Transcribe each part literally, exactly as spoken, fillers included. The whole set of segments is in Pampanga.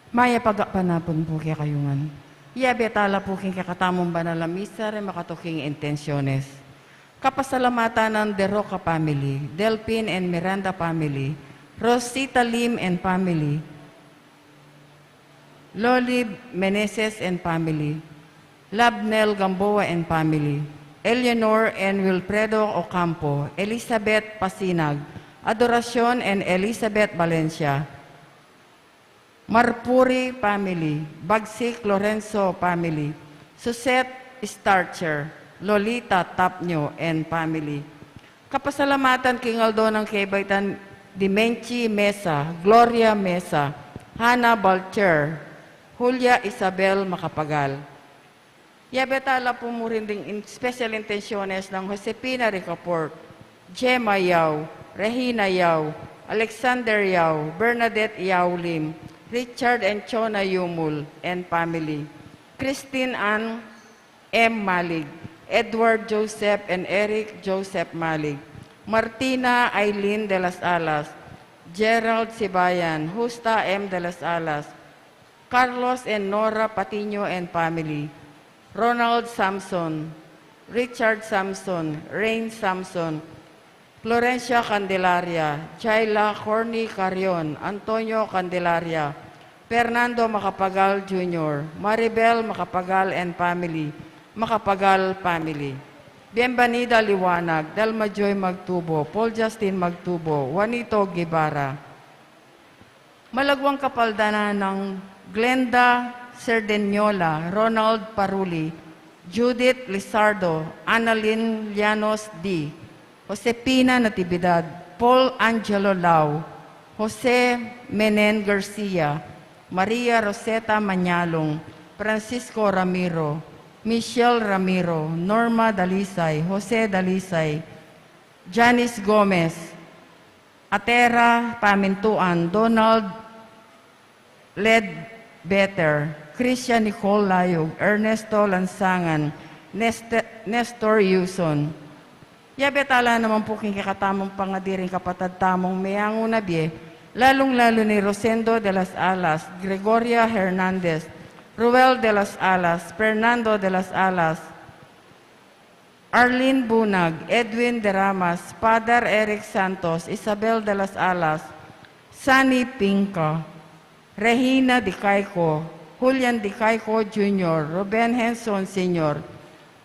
Mayap a panapun pu kekayu ngan. Yabe tala pu king kekatamung banal a misa reng makatuking intensiones. Kapasalamatan nang De Roca family, Delpin and Miranda family, Rosita Lim and family, Loli Meneses and family, Labnel Gamboa and family, Eleanor and Wilfredo Ocampo, Elizabeth Pasinag, Adoracion and Elizabeth Valencia, Marpuri family, Bagsik Lorenzo family, Suzette Starcher, Lolita Tapnio and family. Kapasalamatan king aldo nang kebaitan di Menchi Mesa, Gloria Mesa, Hannah Balcher, Julia Isabel Macapagal. Yabe tala pu murin ding in-, special intensiones nang Josefina Ricafort, Gemma Yao, Regina Yao, Alexander Yao, Bernadette Yao Lim, Richard and Chona Yumul and family, Christine Ann M. Malig, Edward Joseph and Eric Joseph Malig, Martina Aileen de las Alas, Gerald Sibayan, Justa M. de las Alas, Carlos and Nora Patiño and family, Ronald Samson, Richard Samson, Rain Samson, Florencia Candelaria, Jaila Corny Carrion, Antonio Candelaria, Fernando Macapagal Junior, Maribel Macapagal and family, Macapagal family. Bienvenida Liwanag, Delma Joy Magtubo, Paul Justin Magtubo, Juanito Guevara. Malagwang kapaldanan nang Glenda Cerdeniola, Ronald Paruli, Judith Lizardo, Annalyn Llanos D, Josefina Natividad, Paul Angelo Lau, Jose Menen Garcia, Maria Roseta Mañalong, Francisco Ramiro, Michelle Ramiro, Norma Dalisay, Jose Dalisay, Janice Gomez, Atera Pamintuan, Donald Ledbetter, Christian Nicole Layug, Ernesto Lansangan, Neste-, Nestor Yuson. Yabe tala naman pu king kekatamung pangadi ring kapatad tamung meyangu na bie, lalung-lalu ni Rosendo de las Alas, Gregoria Hernandez, Ruel de las Alas, Fernando de las Alas, Arlene Bunag, Edwin Deramas, Father Eric Santos, Isabel de las Alas, Sunny Pinca, Regina Dicaico, Julian Dicaico Junior, Ruben Henson Senior,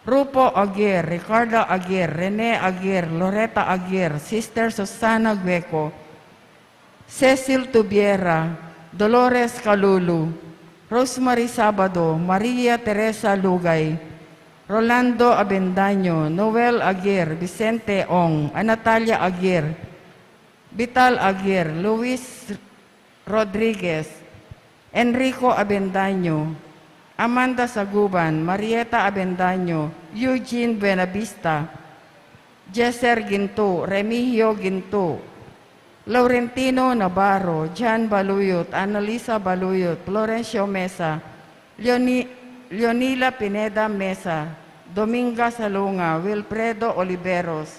Rupo Aguirre, Ricardo Aguirre, Rene Aguirre, Loretta Aguirre, Sister Susana Gueco, Cecil Tubiera, Dolores Calulu, Rosemary Sabado, Maria Teresa Lugay, Rolando Abendaño, Noel Aguirre, Vicente Ong, Anatalia Aguirre, Vital Aguirre, Luis Rodriguez, Enrico Abendaño, Amanda Saguban, Marieta Abendaño, Eugene Buenavista, Jesser Ginto, Remigio Ginto, Laurentino Navarro, Jan Baluyot, Annalisa Baluyot, Florencio Mesa, Leoni-, Leonila Pineda Mesa, Dominga Salonga, Wilfredo Oliveros,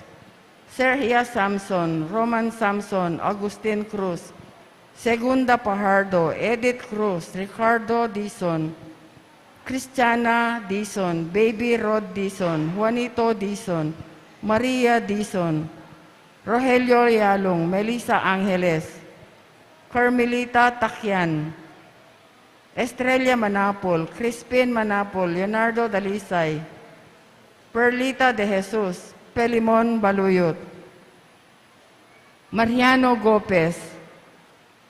Sergia Samson, Roman Samson, Agustin Cruz, Segunda Pajardo, Edith Cruz, Ricardo Dizon, Christiana Dizon, Baby Rod Dizon, Juanito Dizon, Maria Dizon, Rogelio Yalong, Melissa Angeles, Carmelita Takian, Estrella Manapol, Crispin Manapol, Leonardo Dalisay, Perlita de Jesus, Pelimon Baluyot, Mariano Gopez,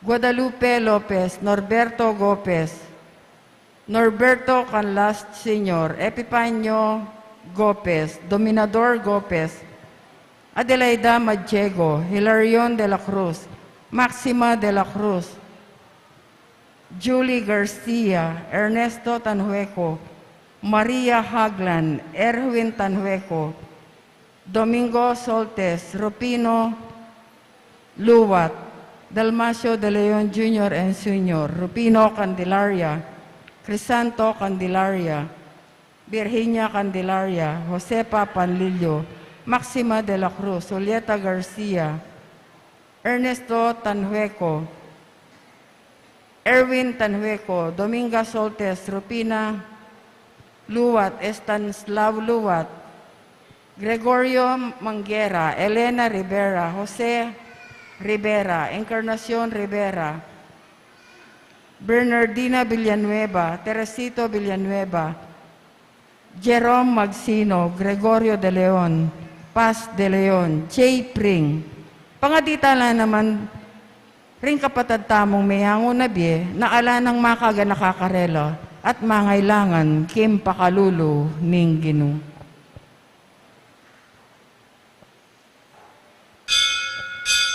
Guadalupe Lopez, Norberto Gopez, Norberto Canlas Senior, Epifanio Gopez, Dominador Gopez, Adelaida Majego, Hilarion de la Cruz, Maxima de la Cruz, Julie Garcia, Ernesto Tanhueco, Maria Haglan, Erwin Tanhueco, Domingo Soltes, Rufino Luwat, Dalmacio de Leon Junior and Senior, Rufino Candelaria, Crisanto Candelaria, Virginia Candelaria, Josefa Panlilio, Maxima de la Cruz, Julieta Garcia, Ernesto Tanhueco, Erwin Tanhueco, Dominga Soltes, Rufina Luwat, Estanislao Luwat, Gregorio Manguera, Elena Rivera, Jose Rivera, Encarnacion Rivera, Bernardina Villanueva, Teresito Villanueva, Jerome Magsino, Gregorio de Leon, Paz de Leon, Jay Pring. Pangadi tala naman ring kapatad tamung meyangu na bie, na ala nang makaganaka karela at mangailangan king pakalulu ning Ginu.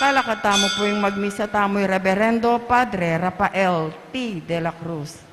Talakad tamu pu ing magmisa tamu i Reverendo Padre Rafael T. de la Cruz.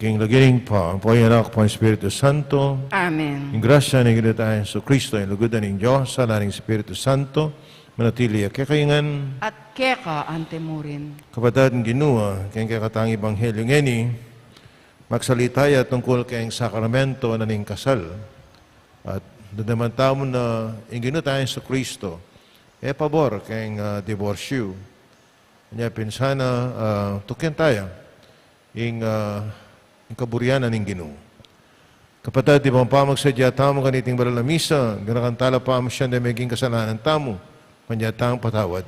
King lagyu ning Ibpa, ampo ning Anak, ampo ning Espiritu Santo. Amen. Ing grasya ning Ginu tang Jesucristo, ing lugud na ning Dios, sala ning Espiritu Santo, manatili ya kekayu ngan. At keka antimurin. Kapatad, ing Ginu, ah, keng kekatang ebanghelyu ngeni, magsalita ya tungkul keng sakramento na ning kasal. At dadaman tamu na ing Ginu tang Jesucristo, e pabor keng, ah, diborsyu. Nya pin sana, ah, tukyan taya ing, ah, ing kaburian na ning Ginu. Kapatad, iban pa magsadya tamu kaniting banal a misa, ganakan tala pamasyag deng meging kasalanan tamu, panyatang patawad.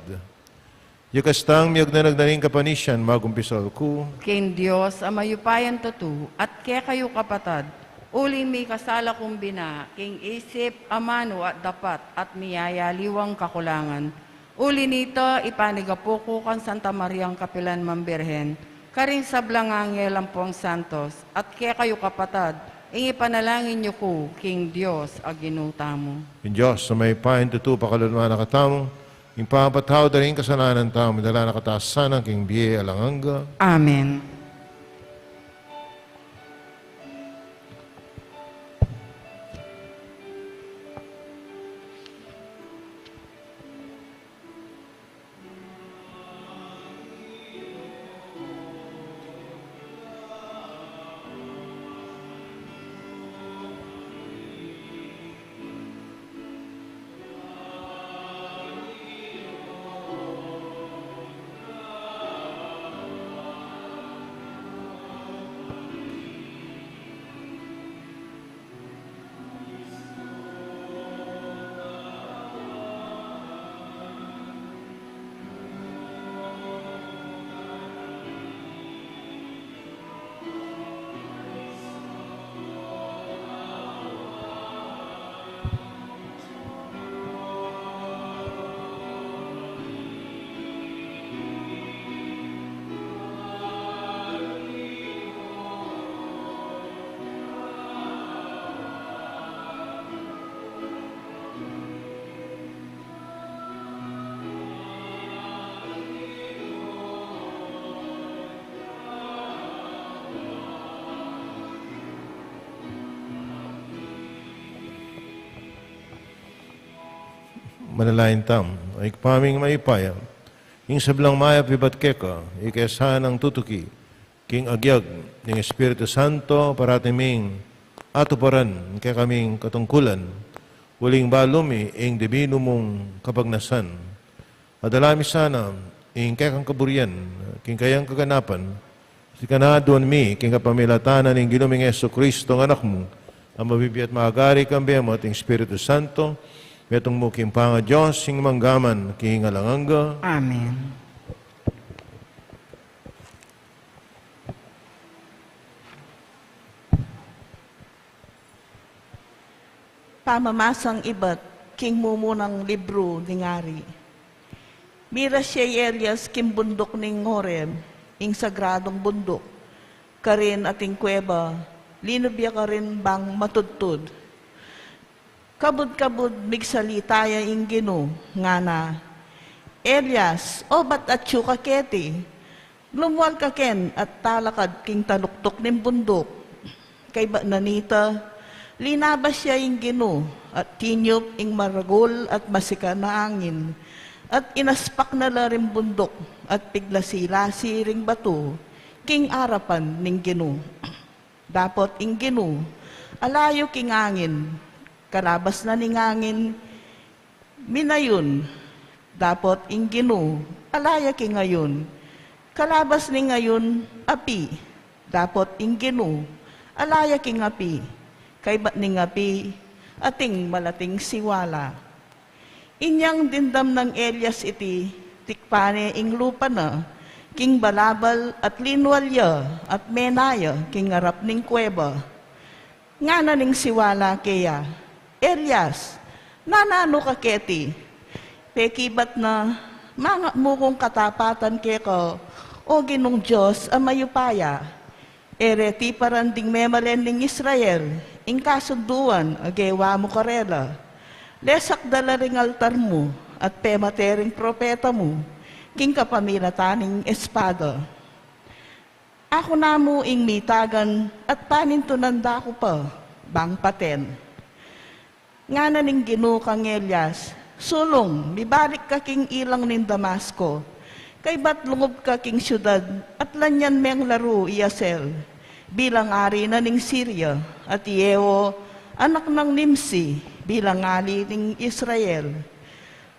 Yakas tang miyagdanag na ning kapanisian, magumpisal ku. King Dios a mayupayang tutu, at kekayu kapatad, uling mikasala kung bina, king isip, amanu at dapat, at miyayaliwang kakulangan. Uli nita, ipanigapu ku kang Santa Mariang kapilan man Birhen, karing sablang anghel ampong santos, at kekayu kapatad, ing ipanalangin yu ku king Dios a Ginu tamu. Ing Dios a mayupayang tutu pakalulwan na katamu, ing pamapatawad da ring kasalanan tamu, idala na kata sana king bie alang angga. Amen. Manalangin tamu. O Ibpa ming mayupaya, ing sablang mayap ibat keka, ika e sanang tutuki king agyag ning Espiritu Santo, parati ming atuparan ing kekaming katungkulan, uling balu mi ing dibinu mung kapagnasan. Adala mi sana ing kekang kaburian king kayang kaganapan, at ikana aduan mi king kapamilatan ning Ginu ming Jesucristo, ing Anak mu, a mabibie at magari kambe mu at ing Espiritu Santo, metung mu king pangaDios, ing mangga man king alang angga. Amen. Pamamasang ibat king mumunang libru ning ari. Miras ya i Elias king bunduk ning Horeb, ing sagradung bunduk, karin ating kuweba, linub ya karin bang matudtud. Kabud-kabud migsalita ya ing Ginu, ngana, Elias, obat atyu ka keti? Lumual ka ken at talakad king taluktuk ning bunduk. Kaybat na nita, linabas ya ing Ginu, at tinyup ing maragul at masikan a angin, at inaspak na la ring bunduk, at piglasi-lasi ring batu king arapan ning Ginu. Dapot ing Ginu, ala yu king angin. Kalabas na ning angin, minayun. Dapot ing Ginu, ala ya king ayun. Kalabas ning ayun, api. Dapot ing Ginu, ala ya king api. Kaybat ning api, ating malating siwala. Inyang dimdam nang Elias iti, tikpan ne ing lupa na king balabal at linual ya at mena ya king arap ning kuweba. Ngana ning siwala keya, Elias, nananu ka keti? Pekibat na, manga mu kung katapatan keka, O Ginung Dios a mayupaya. E reti paran ding memalen ning Israel ing kasunduan a gewa mu karela. Lesakdan la ring altar mu at pemate ring propeta mu king kapamilatan ning espada. Aku namu ing mitagan at panintunan da ku pa bang paten. Ngana ning Ginu kang Elias, Sulung, mibalik ka king ilang ning Damasco. Kaybat lungub ka king siudad at lanyan meng laru i Hazael bilang ari na ning Siria, at i Jehu, anak nang Nimsi, bilang ali ning Israel.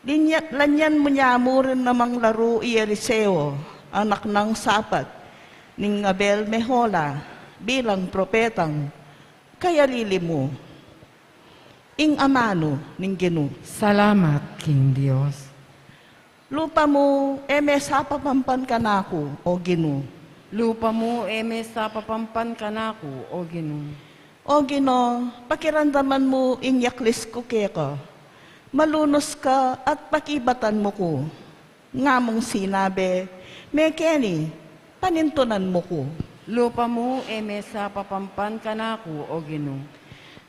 Linya-, lanyan mu ne mu rin namang laru i Eliseo, anak nang Safat, ning Abel-mehola, bilang propetang kayalili mu. Ing amanu ning Ginu. Salamat king Dios. Lupa mu e me sapapampan kanaku, O Ginu. Lupa mu e me sapapampan kanaku, O Ginu. O Ginu, pakiramdaman mu ing yaklis ku keka. Malunus ka at pakibatan mu ku. Nga mung sinabi, me keni, panintunan mu ku. Lupa mu e me sapapampan kanaku, O Ginu.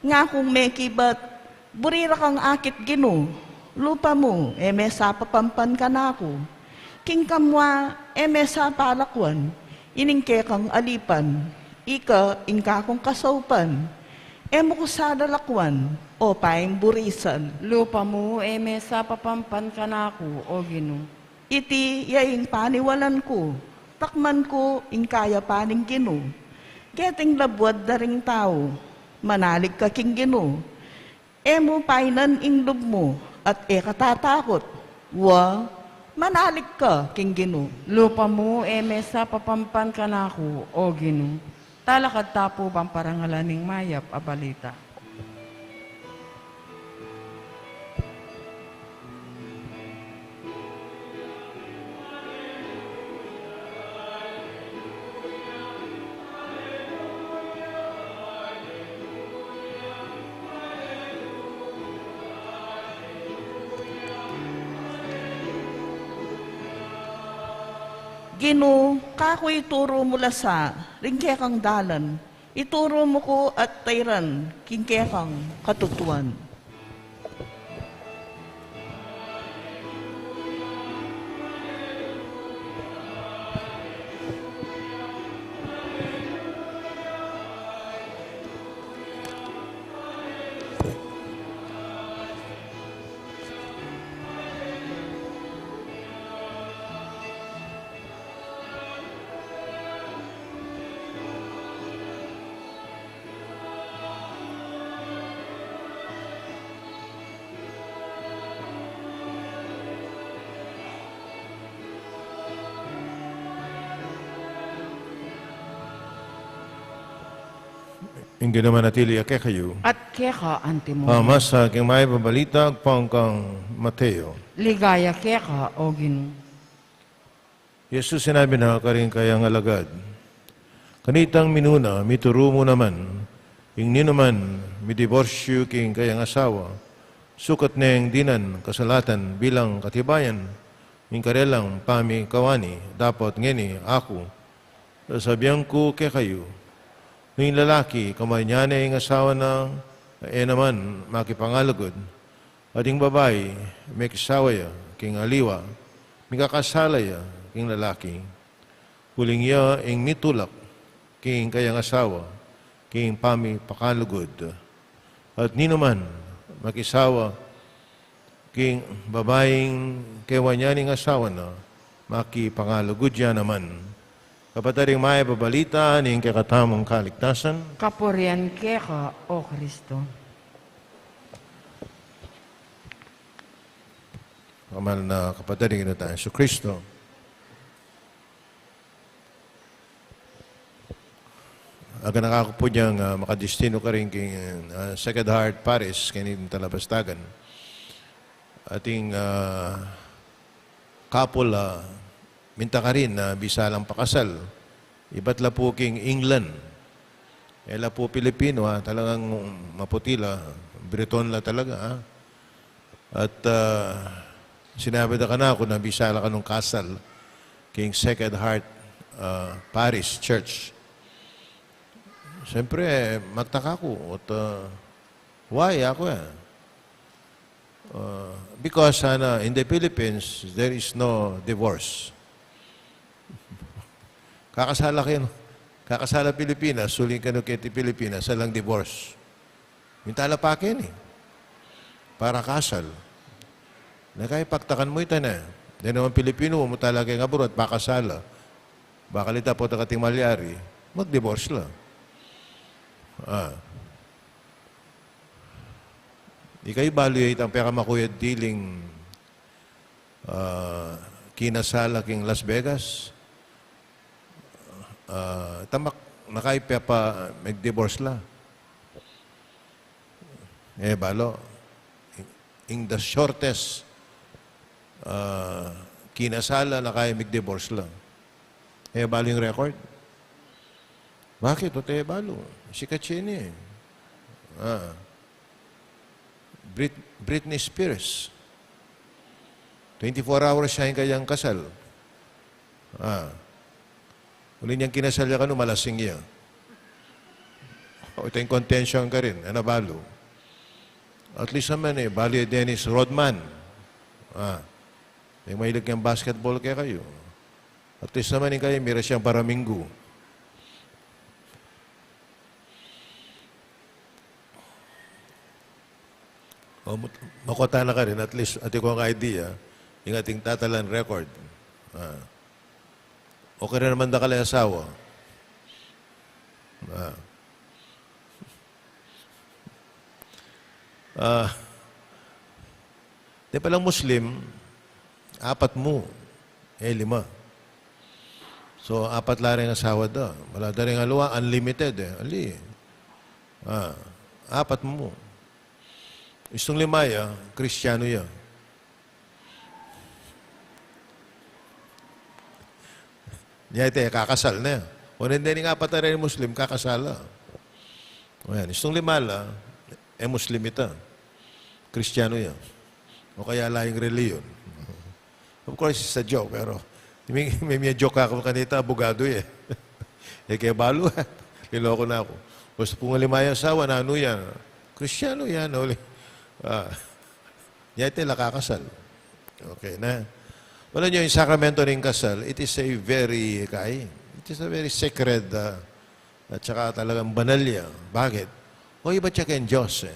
Nga kung mekibat, buri ra kang akit Ginu. Lupa mu e me sapapampan kanaku. King kamua e me sapalakwan ining kekang alipan. Ika ing kakung kasaupan. E mu ku salalakuan, o paing burisan. Lupa mu e me sapapampan kanaku, O Ginu. Iti ya ing paniwalan ku, takman ku ing kayapan ning Ginu. Keting labuad da ring tau, manalig ka king Ginu. E mu painan ing lub mu, at e ka tatakut. Wa, manalig ka king Ginu. Lupa mu e me sapapampan kanaku, O Ginu. Talakad ta pu bang parangalan ing mayap a balita. Ginu, kaku ituru mu la sa ring kekang dalan, ituru mu ku at tairan king kekang katutuan. Ing Ginu manatili ya kekayu. At keka antimu. Pamasa king mayap a balita agpang kang Mateo. Ligaya keka, O Ginu. Jesus sinabi na karing kayang alagad, Kanitang minuna, mituru mu naman Ing ninuman midiborsyu king kayang asawa, sukat neng dinan kasalatan bilang katibayan ning karelang pamikawani, dapot ngeni aku, sasabian ku kekayu, ing lalaki, kamanyanan ne ing asawa na, e naman makipangalugud, at ing babai, mekisawa ya king aliwa, mikakasala ya king lalaki. Uling iya ing mitulak king kayang asawa king pamipakalugud. At ninuman makisawa king babaing kewan ya ning asawa na, makipangalugud ya naman. Kapatad, ing mayap a balita ning kekatamung kaligtasan. Kapurian keka, O Kristo. Kamahal na kapatad, ing Ginu tang Jesu Kristo. Aganaka ku pu yang, ah, makadistinu karin king, ah, Sacred Heart Parish, keni talapastagan. Ating, ah, couple, ah, minta karin na bisa lang pakasal. Ibat la pu king England. E la pu Pilipino, ah, talagang maputi la, Breton la talaga, ah. At, ah, sinabi da kanaku na bisa la kanung kasal king Sacred Heart, ah, Parish Church. Siyempre, magtaka ku, at, ah, why aku, e? Ah, because, sana, in the Philippines, there is no divorce. Kakasala kenu, kakasala Pilipinas, uling kanu keti Pilipinas, alang divorce. Minta la pa keni para kasal. Na kaya paktakan mu ita na. Deng naman Pilipino, mumunta la keng abroad, pakasala. Bakal ita pota kating malyari, mag-divorce la. Ah. Ikayu balu ya itang pekamakuya diling, ah, kinasala king Las Vegas. Ah, tamak, na kaya pepa mag-divorce la. E balu, in the shortest, ah, kinasala na kaya mag-divorce la. E balu ing record. Bakit? O't e balu. Sikat ya ini, e. Ah. Brit-, Britney Spears. Twenty-four hours ya ing kayang kasal. Ah. Uli niyang kinasal ya kanu, malasing ya. O, ita ing contention karin, e na balu. At least naman, e, balu ya Dennis Rodman. Ah. Ing mahilig keng basketball kekayu. At least naman, ing kaya, mira siyang paraminggu. O, mut-, makuta na karin, at least, atin kung idea, ing ating tatalan record. Ah. O kaya naman da kala asawa. Ah. Ah. De palang Muslim, apat mu, e lima. So, apat la ring asawa da. Mala da ring aliwa, unlimited, e. Ali. Ah, apat mu. Istung lima ya, Kristiyanu ya. Nya ita, e kakasal na. O neng deni ing apat a reni Muslim, kakasal la. O yan, istung lima la, e Muslim ita. Kristiyanu ya. O kaya laing reliyon. Of course, it's a joke, pero may, may, may joke aku kanita, abogado ya. E ke balu, e. Liloko na ku. Basta pung lima yang asawa, nanu yan? Kristiyanu yan, uli. Ah. Nya ita la kakasal. Okay na. Alam niyo, ing sakramento ning kasal, it is a very, kay, it is a very sacred, ah, at saka talagang banal ya. Bakit? O, ibat ya keng Diyos, e.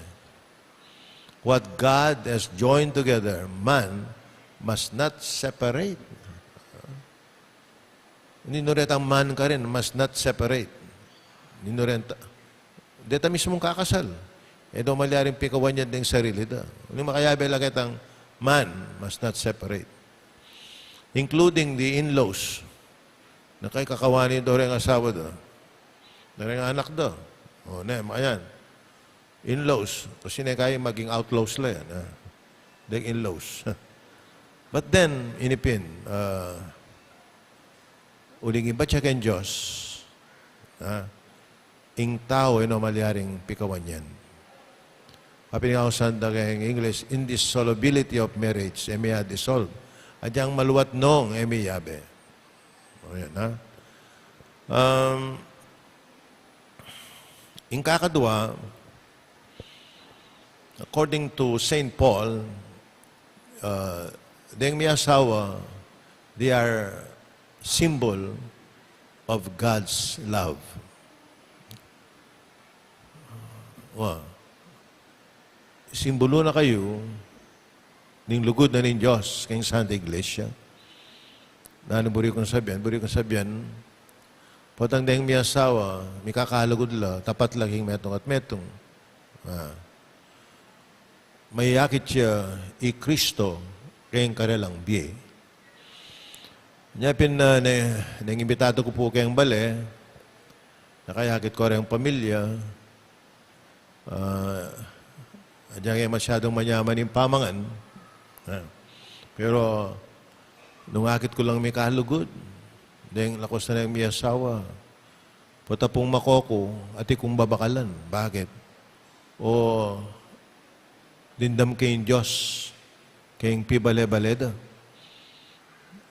What God has joined together, man must not separate. Ninu retang man karin, must not separate. Ninu reta, deta mismung kakasal, e da malyaring pikawanyad ing sarili da. Nung makayabe la ketang man must not separate. Including the in-laws. Na kay kakawani da reng asawa da. Na reng anak da. O, ne, mayan. In-laws. Kasi ne kaya maging outlaws la yan, ah. Deng in-laws. But then, ini pin, ah, uling ibat ya keng Diyos, ah, ing tau e no malyaring pikawan yan. Apin nga usan da keng English, indissolubility of marriage, e meyadissolve. Agyang maluat nong, e meyabe. O, yan, ha? Um, ing kakadwa, according to Saint Paul, uh, deng miyasawa, they are symbol of God's love. Wa. Simbolo na kayu ning lugud na ning Dios keng Santa Iglesia. Nanu buri kung sabian? Buri kung sabian, potang deng miyasawa, mikakalugud la, tapat la king metung at metung. Ah. Mayakit ya i Kristo keng karelang bie. Nya pin, ah, ne, neng imbitadu ku pu keng bale, nakayakit ku reng pamilya, ah, agyang e masyadung manyaman ing pamangan. Ah, pero nung akit ku lang mikalugud, deng lakus na neng miyasawa, pota pung makoku, atin kung babakalan. Bakit? O, dimdam ke ing Dios keng pibale-bale da.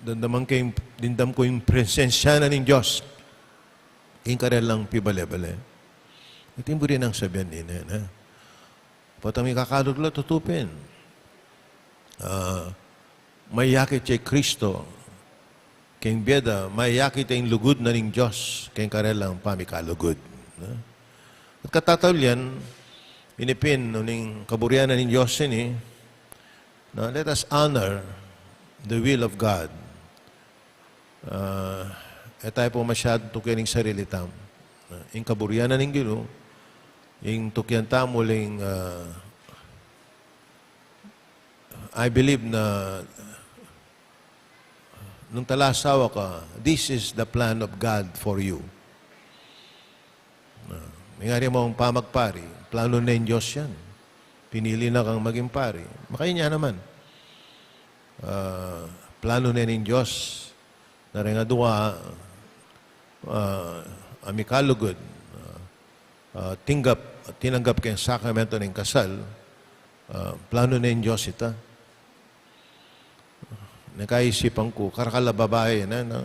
Dimdam ke ing, dimdam ku ing presensya na ning Dios keng karelang pibale-bale. Iti ing buri nang sabian ini, ne? Potang mikakalugud la, tutu pin. Ah, mayakit ya i Kristo keng bie da, mayakit ya ing lugud na ning Dios keng karelang pamikalugud. No? At katatawlian, ini pin, no, ning kaburian na ning Dios ini, no, let us honor the will of God. Ah, e tamu pu masyadung tukian ing sarili tamu. Ah, ing kaburian na ning Ginu, ing tukian tamu ling, ah, I believe na nung talasawa ka, this is the plan of God for you. Ah, mingari mong pamagpari, plano na ning Dios yan. Pinili na kang maging pari. Makanya naman, ah, plano na ning Dios na reng adua, ah, a mikalugud, ah, ah, tinggap, tinanggap keng sakramento ning kasal, ah, plano na ning Dios ita. Neng kaisipan ku, karakal a babai, ne, na,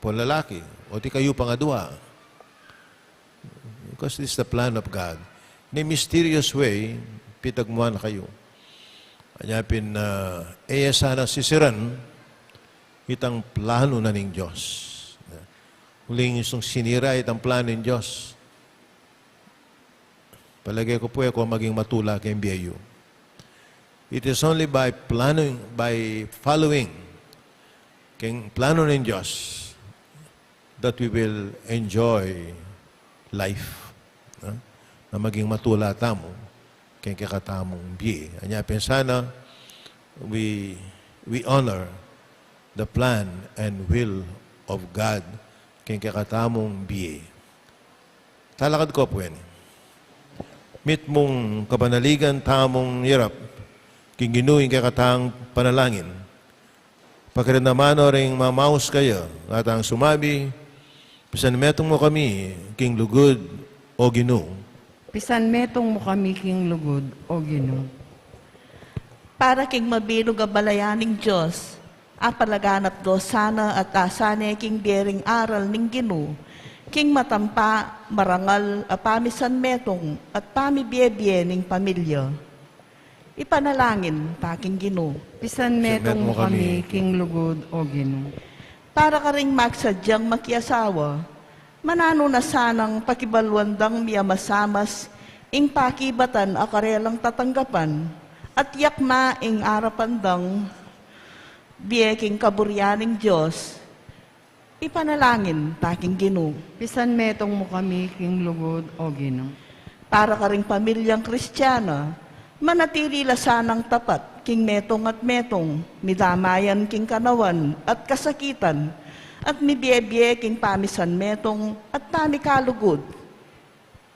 pung lalaki, o ti kayu pang adua. Because this is the plan of God. In a mysterious way, pitagmuan na kayu. Anya pin, ah, e ya sana sisiran itang plano na ning Dios. Uling istung sinira itang plano ning Dios, palage ku pu e ko maging matula keng bie yu. It is only by planning, by following keng plano ning Dios, that we will enjoy life. No? Na maging matula tamu keng kekatamung bie. Anya pin sana, we, we honor the plan and will of God keng kekatamung bie. Talakad ko pu ini. Mitmung kapanaligan tamung yarap king Ginu ing kekatang panalangin. Pakiramdaman no ring mamaus kaya, ngatang sumabi, pisanmetung mu kami king lugud, O Ginu. Pisanmetung mu kami king lugud, O Ginu. Para king mabilug a balayan ning Dios, apalaganap do sana at asane king bie ring aral ning Ginu, king matampa, marangal a pamisanmetung at pamibie-bie ning pamilya. Ipanalangin ta king Ginu. Pisanmetung mu kami king lugud, O Ginu. Para karing magsadyang makiasawa, mananu na sanang pakibaluan dang miyamasamas ing pakibatan a karelang tatanggapan, at yakma ing arapan dang bie king kaburian ning Dios. Ipanalangin ta king Ginu. Pisanmetung mu kami king lugud, O Ginu. Para karing pamilyang Kristiana, manatili la sanang tapat king metung at metung, midamayan king kanawan at kasakitan, at mibie-bie king pamisanmetung at pamikalugud.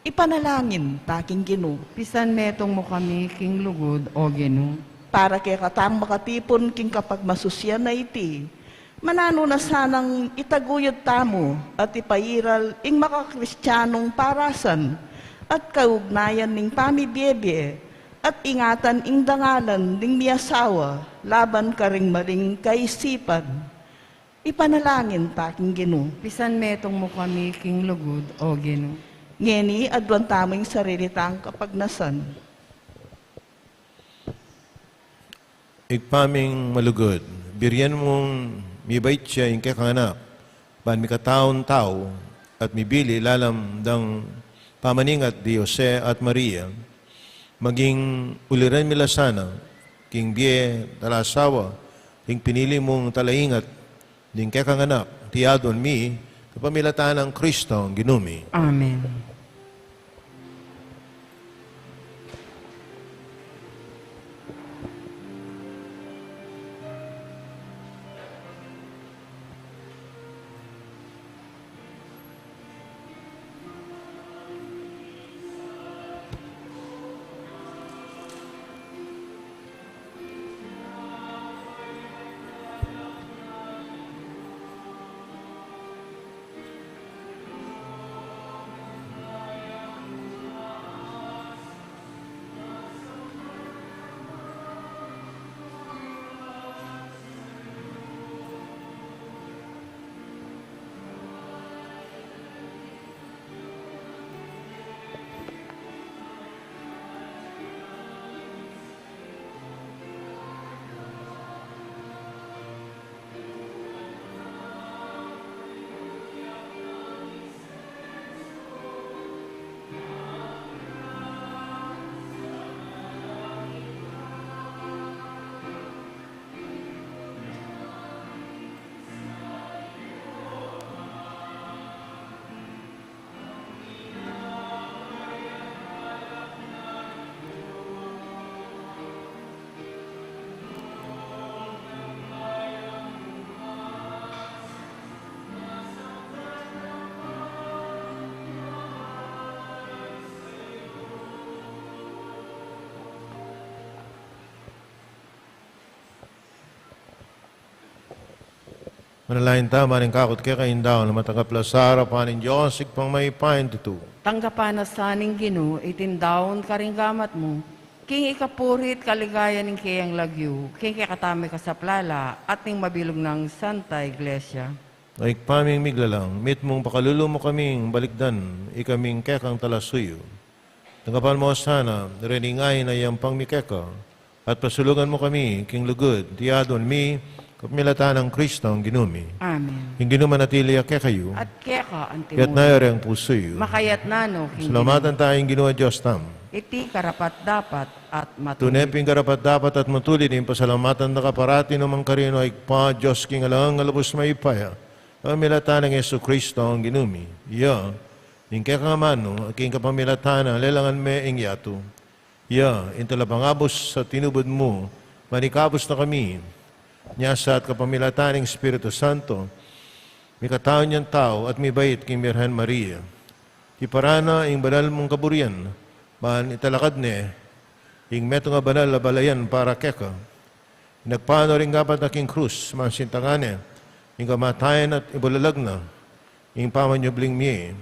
Ipanalangin ta king Ginu. Pisanmetung mu kami king lugud, O Ginu. Para kekatang makatipun king kapagmasusyan a iti, Mananu na sanang itaguyud tamu at ipairal ing makakristianung parasan at kaugnayan ning pamibiebie at ingatan ing dangalan ning miasawa laban karing maling kaisipan. Ipanalangin ta king Ginu. Pisanmetung mu kami king lugud, O Ginu. Ngeni, aduan tamu ing sarili tang kapagnasan. Ibpa ming malugud, birian mung mibait ya ing kekang anak, ban mikataun tau at mibili lalam dang pamaningat di Jose at Maria, maging uliran mi la sana king bie talasawa ring pinili mung talaingat ding kekang anak, iti aduan mi kapamilatan nang Kristong Ginu mi. Amen. Manalangin ta, ban ing kakut keka ing daun a matanggap la sa arapan ning Dios, Ibpang mayupaya king tutu. Tanggapan na sa ning Ginu iting daun karing gamat mu, king ikapuri't kaligayan ning keyang lagyu, king kekatamung kasaplalan at ning mabilug nang Santa Iglesia. O Ibpa ming miglalang, mitmung pakalulu mu kaming balikdan, ikaming kekang talasuyu. Tanggapan mu sana reni ngan ing yampang mi keka, at pasulugan mu kami king lugud, iti aduan mi kapamilatan nang Kristong Ginu mi. Amen. Ing Ginu manatili ya kekayu. At keka antimu. Iyatas yu reng pusu yu. Makayatas na no king Ginu. Pasalamatan taya ing Ginu a Dios tamu. Iti karapat-dapat at matulid. Tune pin karapat-dapat at matulid ing pasalamatan da ka parati, nu man karin, o Ibpa, Dios king alang angga, lubus mayupaya, kapamilatan nang Jesucristo a Ginu mi. Iya ing kekang amanu, king kapamilatan na lelangan me ing yatu. Iya ing talapangabus a tinubud mu, ban ikabus na kami. Nya sa at kapamilatan ning Espiritu Santo, mikataun yang tau at mibait king Birhen Maria. Tiparan na ing banal mung kaburian, ban italakad ne ing metung a banal a balayan para keka. Inagpan no ring gapat na king krus, masintangan ne ing kamatayan at ibulalag na ing pamanyubling mie.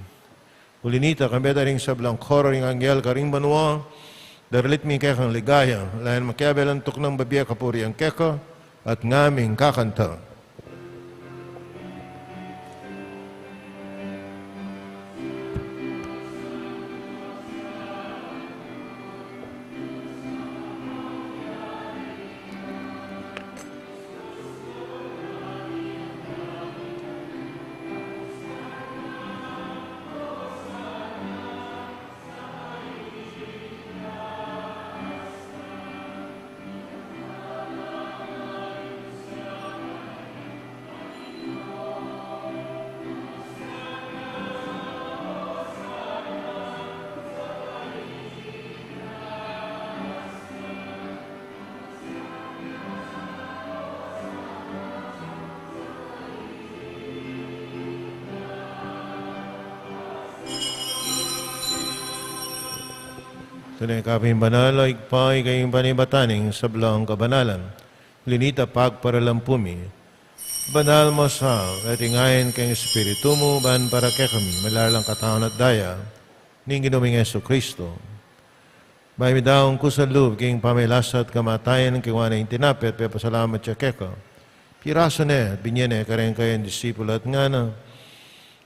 Uli nita, kambe da ring sablang koro ring anghel karing banua, daralit mi ing kekang ligaya, layan makiabe lang tuknang bibie kapurian keka, at ngaming kakanta. Tune ka pin banal, o Ibpa, ika ing panibatan ning sablang kabanalan. Uli nita, pagparalan pu mi Banal mo sa, at ingayan keng Espiritu mu, ban para kekami, maging la lang katawan at daya ning Ginu ming Jesucristo. Bayu mi daun kusang lub king pamagkasakit at kamatayan, kinuan ne ing tinape, pepasalamat ya keka. Pirasu ne, at binye ne kareng kayang disipulu at ngana: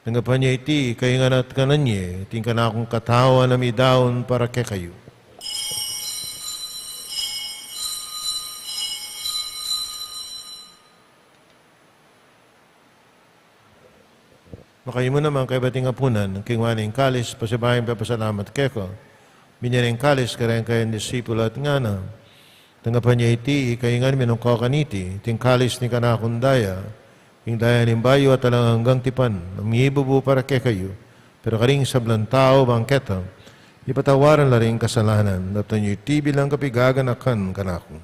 Tanggapan ye iti, kayu ngan at kanan ye, iti ing kanakung katawan a midaun para kekayu. Makayabe naman kaybat ing apunan, kinuan ne ing kalis, pasibayu yang pepasalamat keka. Binye ne ing kalis kareng kayang disipulu at ngana: Tanggapan ye iti, kayu ngan minum kayu kaniti, iti ing kalis ning kanakung daya, ing daya ning bayu at alang anggang tipan, a mibubu para kekayu, para karing sablang tau, ban keta, ipatawaran la ring kasalanan. Daptan yu iti bilang kapaganakan kanaku.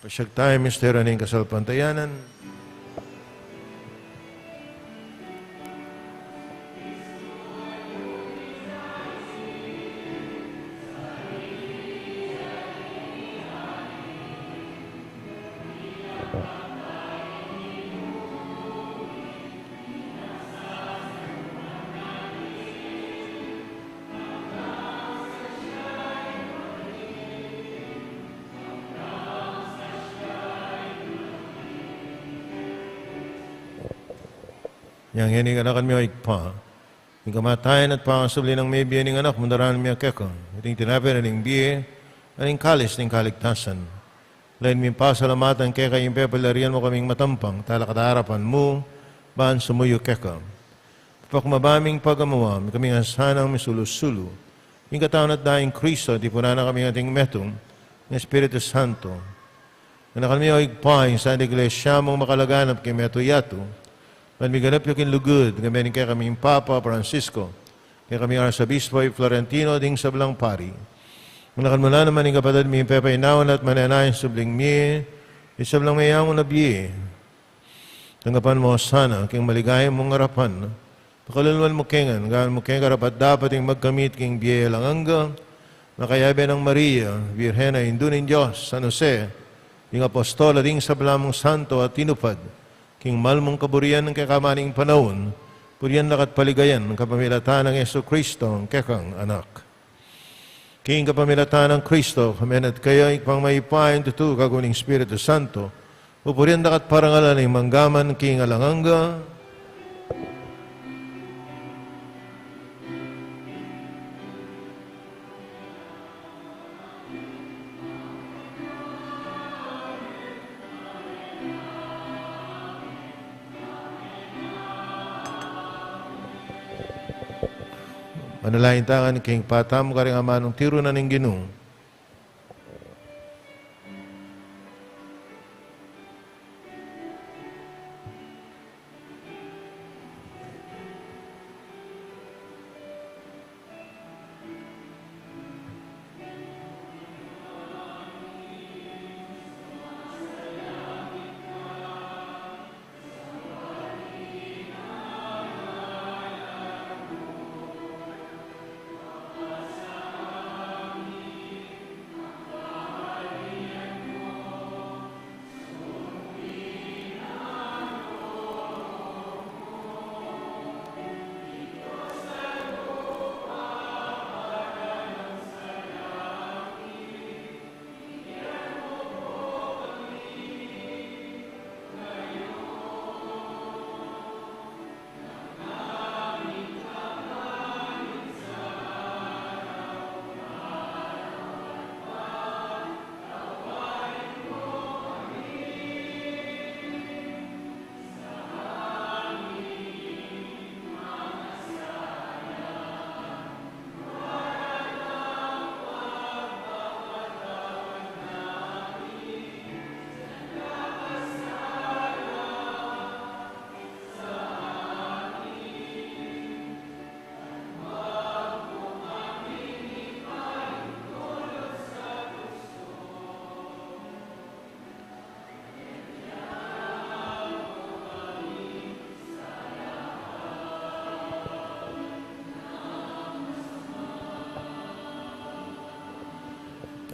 Pasyag taya ing misteryu ning kasalpantayanan. Yang ngeni, ganakan mi, o Ibpa, ing kamatayan at pangasubli nang mebie ning Anak mu, daralman mi keka iting tinape ning bie at ing kalis ning kaligtasan. Lalu ming pasalamatan keka ing pepayarian mu kaming matampang talakad king arapan mu, ban sumuyu keka. Pepakababa ming pagamuan, mikaming asanang misulu-sulu ing katawan at daya nang Kristo, tipunan na kami king ating metung ning Espiritu Santo. Ganakan mi, o Ibpa, ing Santa Iglesia mung makalaganap king metung yatu, ban miganap ya king lugud, ngan metung kekaming Papa Francisco, kekaming Arsobispo Florentino, ding sablang pari. Ganakan mu la naman ing kapatad ming pepainawa at manenaya king subling mie, ing sablang meangu na bie. Tanggapan mu la sana king maligaya mung arapan. Pakaluluan mu kami ngan, gawan mu kaming karapat-dapat ing magkamit king bie alang angga, makayabe nang Maria, Birhen a Indu ning Dios, San Jose, ding apostol, at ding sabla mung santo a tinupad king mal mung kaburian king kekamaning panaun, purian da ka at paligayan kapamilatan nang Jesucristo, ing kekang Anak. King kapamilatan nang Kristo, kami na't kaya, Ibpang mayupaya, ing tutu, kaugnay ning Espiritu Santo, pupurian da ka at parangalan ning mangga man king alang angga. Manalangin tamu ngan king patamu karing amanung tiru na ning Ginu.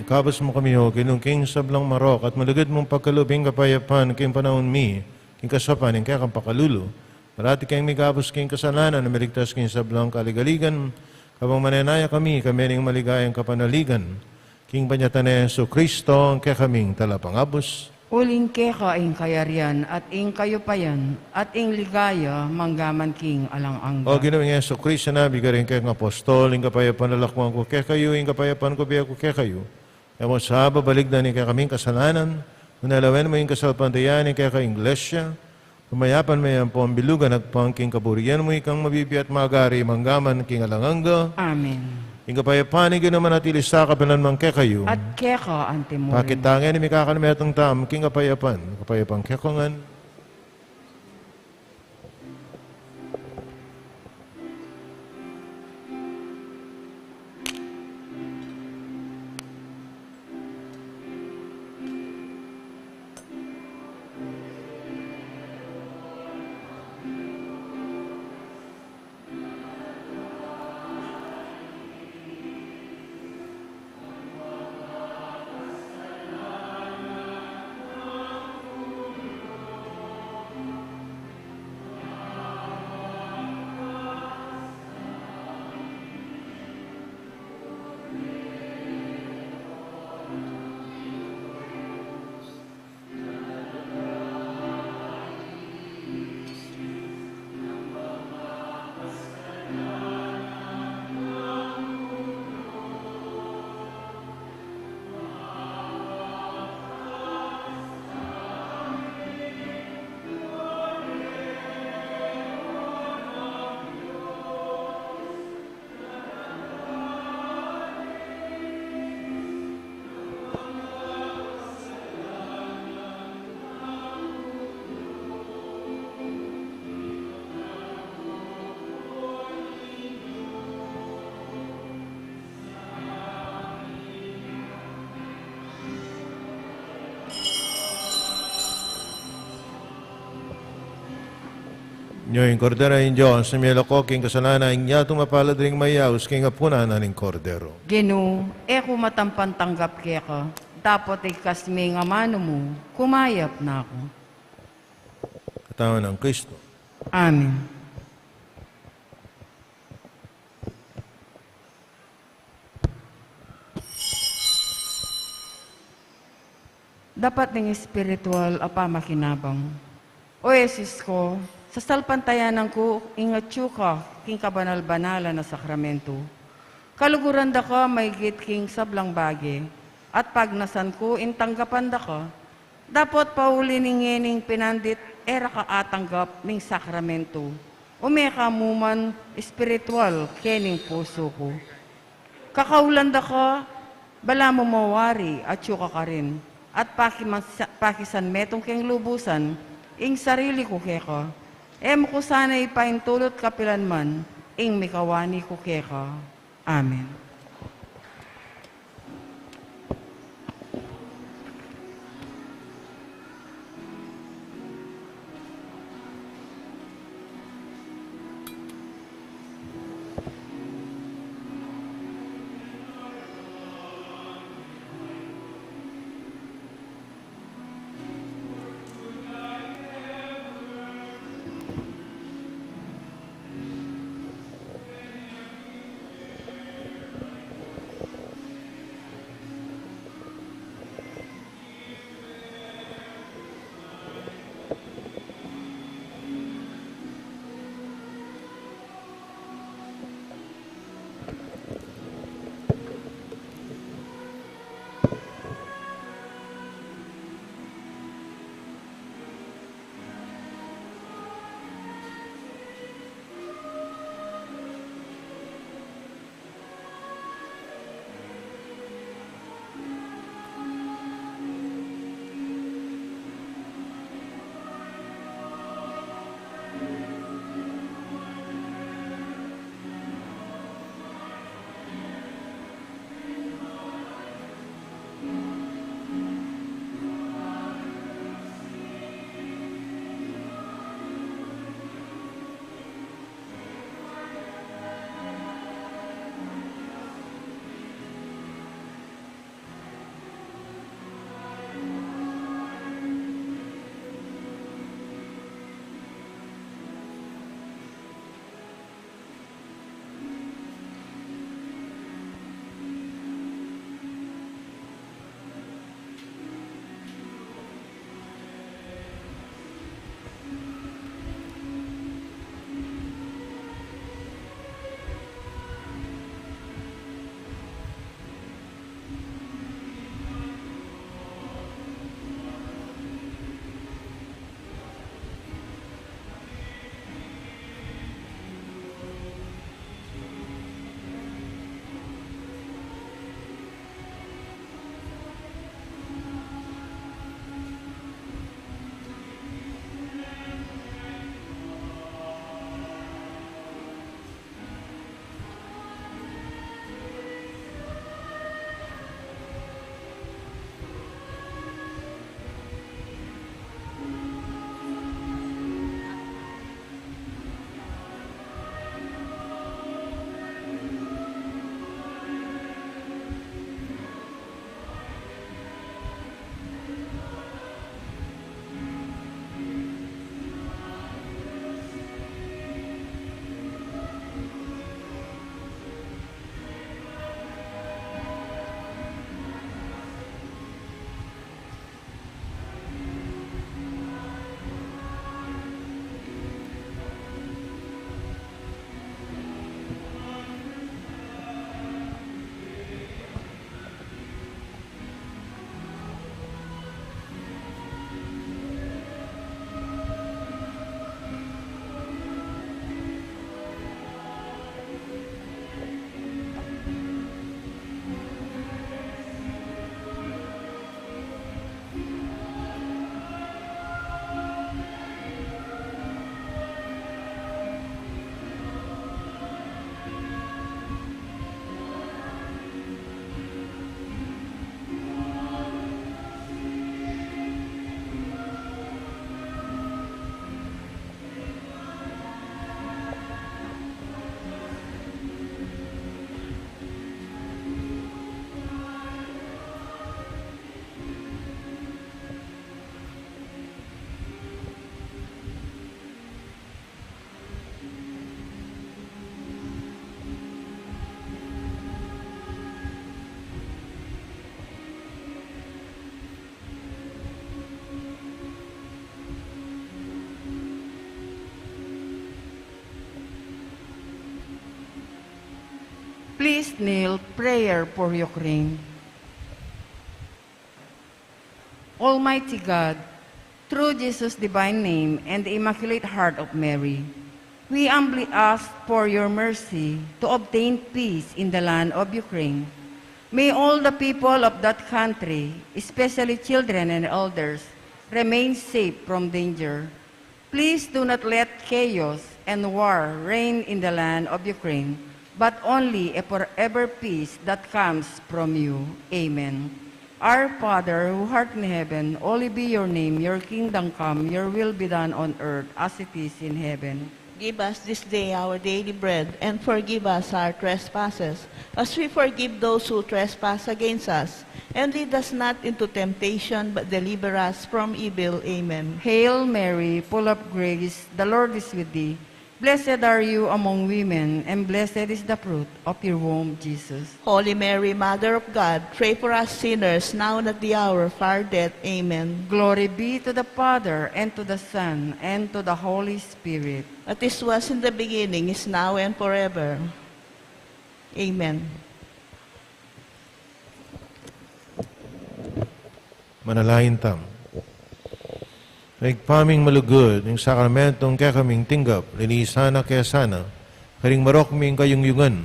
Ikabus mu kami, O Ginu, king sablang marok, at malugud mung pagkalub ing kapayapan king panaun mi, king kasaupan ning kekang pakalulu. Parati keng mikabus king kasalanan, at miligtas king sablang kaligaligan, kabang manenaya kami, kami ning maligayang kapanaligan. King panyatang nang Jesucristo, ing kekaming talapangabus. Uling keka ing kayarian, at ing kayupayan, at ing ligaya, manggaman king alang angga. O Ginu ming Jesucristo, a bie karing kekang apostol ing kapayapan, lalakwan ku kekayu, ing kapayapan ku bie ku kekayu. E mu sa babalikdan ing kekaming kasalanan, nune lawen mu ing kasalpantayanan ning kekang Iglesia, pamayapan me ampong bilugan agpang king kaburian mu, ikang mabibie at magari manggaman king alang angga. Amen. Ing kapayapan ning Ginu manatili sa kapilan man kekayu. At keka antimurin. Pakit tang ngeni mikakanmetung tamu king kapayapan, kapayapan keka ngan. Nyo ing Kordero ning Dios, a mialako king kasalanan ning yatu, mapalad ding mayaus king apunan na ning Kordero. Ginu, e ku matampan tanggap keka, dapot ikasming amanu mu, kumayap na ku. Katawan nang Kristo. Amen. Dapat ning espiritual a pamakinabang. O Jesus ku, sasalpantayanan ku ing atyu ka king kabanal-banalan a sakramento. Kaluguran da ka maigit king sablang bage, at pagnasan ku ing tanggapan da ka, dapot pauli ning ngening pinandit e ra ka atanggap ning sakramento. Ume ka mu man espiritual kening pusu ku. Kakaulan da ka, balamu mawari atyu ka karin, at pakimansa-, pakisanmetung keng lubusan ing sarili ku keka. E mu ku sana ipaintulut kapilan man ing mikawani ku keka. Amen. Please kneel, prayer for Ukraine. Almighty God, through Jesus' divine name and the Immaculate Heart of Mary, we humbly ask for your mercy to obtain peace in the land of Ukraine. May all the people of that country, especially children and elders, remain safe from danger. Please do not let chaos and war reign in the land of Ukraine, but only a forever peace that comes from you. Amen. Our Father, who art in heaven, holy be your name. Your kingdom come, your will be done on earth as it is in heaven. Give us this day our daily bread, and forgive us our trespasses, as we forgive those who trespass against us. And lead us not into temptation, but deliver us from evil. Amen. Hail Mary, full of grace, the Lord is with thee. Blessed are you among women, and blessed is the fruit of your womb, Jesus. Holy Mary, Mother of God, pray for us sinners, now and at the hour of our death. Amen. Glory be to the Father, and to the Son, and to the Holy Spirit. As it was in the beginning, is now, and forever. Amen. Manalangin tamu. Ibpa ming malugud, ing sakramentong kekaming tinggap, linisan na ke sana karing marok ming kayungyungan.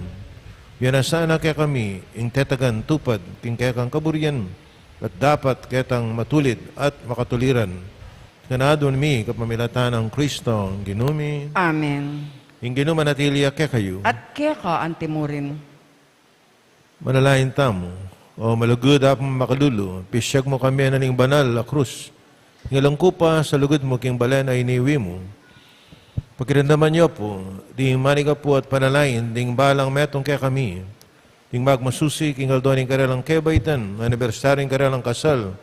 Bie na sana kekami ing tetagan tupad king kekang kaburian, at dapat ketang matulid at makatuliran. Ngan aduan mi kapamilatan nang Kristo, Ginu mi. Amen. Ing Ginu manatili ya kekayu. At keka antimurin. Manalangin tamu. O malugud Apung makalulu, pisiag mu kami na ning banal a krus, ing alang kupa sa lugud mu king balen a iniwi mu. Pakiramdaman yu pu ding manigapu at panalangin ding balang metung kekami, ding magmasusi king aldo ning karelang kebaitan, anibersaryu ning karelang kasal,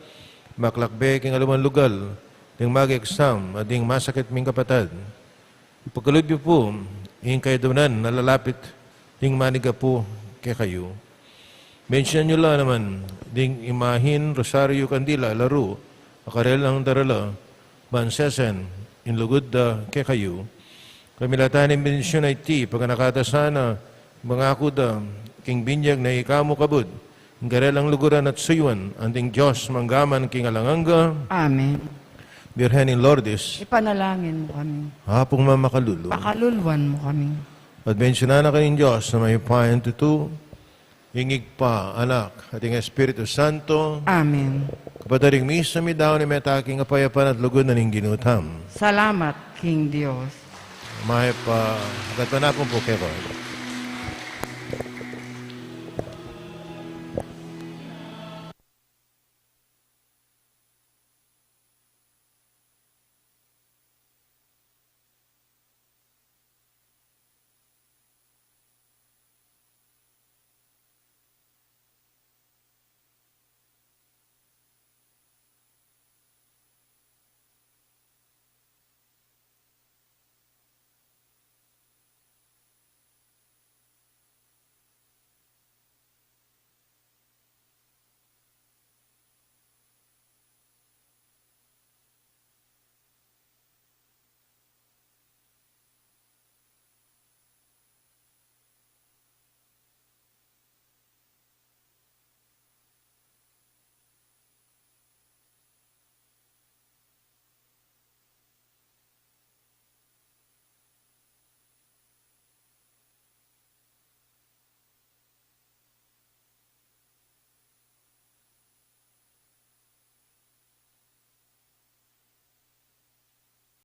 makalakbe king aliwang lugal, ding mag-exam, at ding masakit ming kapatad. Ipagkalub yu pu ing kayadwanan a lalapit ding manigapu kekayu. Mensinan yu la naman ding imahin, rosaryu, kandila, laru, a karelang darala, ban sesen ing lugud da kekayu. Kamilatan ning bendisyun a iti, paganaka da sana, mangaku da king binyag na ika mu kabud, ing karelang luguran at suyuan, anting Dios mangga man king alang angga. Amen. Birhen ning Lourdes, ipanalangin mu kami. Apung mamakalulu, pakaluluan mu kami. At bendisyunan na kayu ning Dios a mayupayang tutu, ing Ibpa, Anak, at ing Espiritu Santo. Amen. Kapatad, ing misa midaun na meta king kapayapan at lugud na ning Ginu tamu. Salamat king Dios. Mayap a gatpanapun pu kekayu.